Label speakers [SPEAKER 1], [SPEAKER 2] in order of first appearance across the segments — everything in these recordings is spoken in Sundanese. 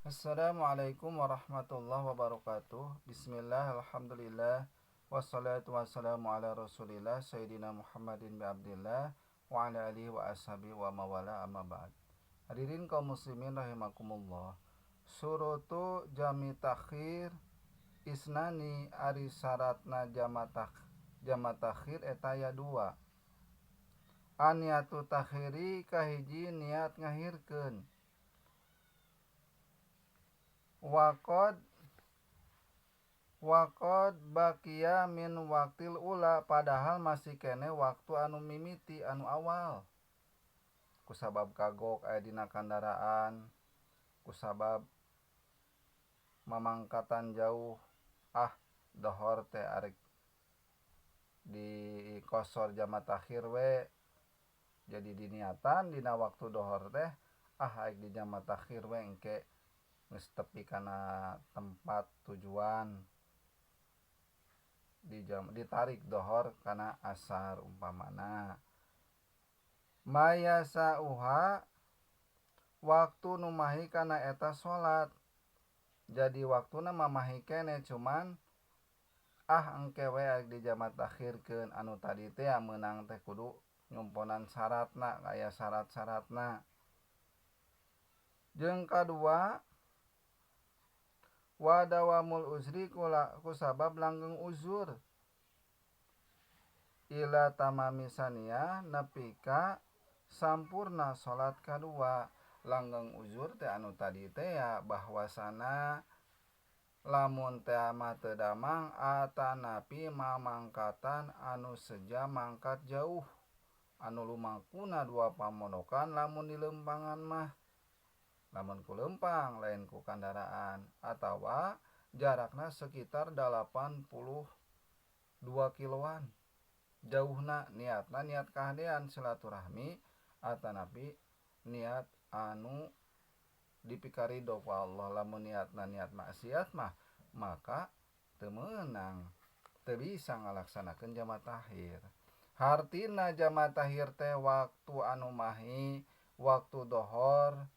[SPEAKER 1] Assalamualaikum warahmatullahi wabarakatuh. Bismillah, alhamdulillah, wassalatu wassalamu ala rasulillah Sayyidina Muhammadin bi Abdillah wa ala alihi wa ashabihi wa mawala, amma ba'd. Hadirin kaum muslimin rahimakumullah. Syurutu jami takhir isnani, ari syaratna jama takhir eta aya dua. An-niyatu takhiri, kahiji niat ngahirkeun. Waqad baqiya min waqtil ula, padahal masih kene waktu anu mimiti, anu awal. Kusabab kagok aya dina kandaraan, kusabab mamangkatan jauh, ah, dohor teh arek di qosor jama takhir we. Jadi diniatan dina waktu dohor teh, ah, arek di jama takhir we, engke geus tepi kana tempat tujuan, di jam ditarik dohor kana asar umpamana. Mayasauha, waktu nu mahi kana eta salat. Jadi waktuna mamahi kene, cuman ah, engke we arek di jama takhirkeun. Anu tadi teh meunang teh kudu nyumponan syaratna, aya syarat-syaratna. Jeung kadua, wa dawamul uzri, kula kusabab langgeng uzur, ila tamami saniyah, nepi ka sampurna salat kadua. Langgeng uzur teh anu tadi teh ya, bahwasana lamun teh mah teu damang atanapi mamangkatan anu seja mangkat jauh, anu lumakuna dua pamondokan lamun dilempangan mah, lamun ku lempang lain ku kandaraan, atawa jarakna sekitar 82 kiloan jauhna. Niatna niat kahadean silaturahmi atanapi niat anu dipikarido ku Allah. Lamun niatna niat maksiat mah, maka teu meunang, teu bisa ngalaksanakeun jama takhir. Hartina jama takhir teh waktu anu mahi, waktu dohor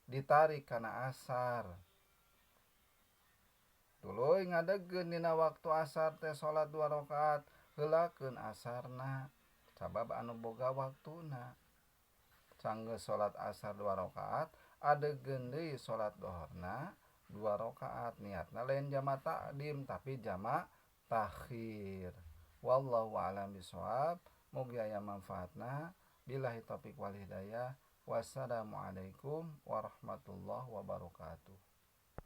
[SPEAKER 1] ditarik kana asar, tuluy ngadegkeun dina waktu asar teh salat dua rakaat, heulakeun asarna sabab anu boga waktuna. Sanggeus salat asar dua rakaat, adegeun deui salat dohorna dua rakaat. Niatna lain jama takdim, tapi jama takhir. Wallahu a'lam bishawab. Mugi aya manfaatna. Billahi taufik wal hidayah. Wassalamualaikum warahmatullahi wabarakatuh.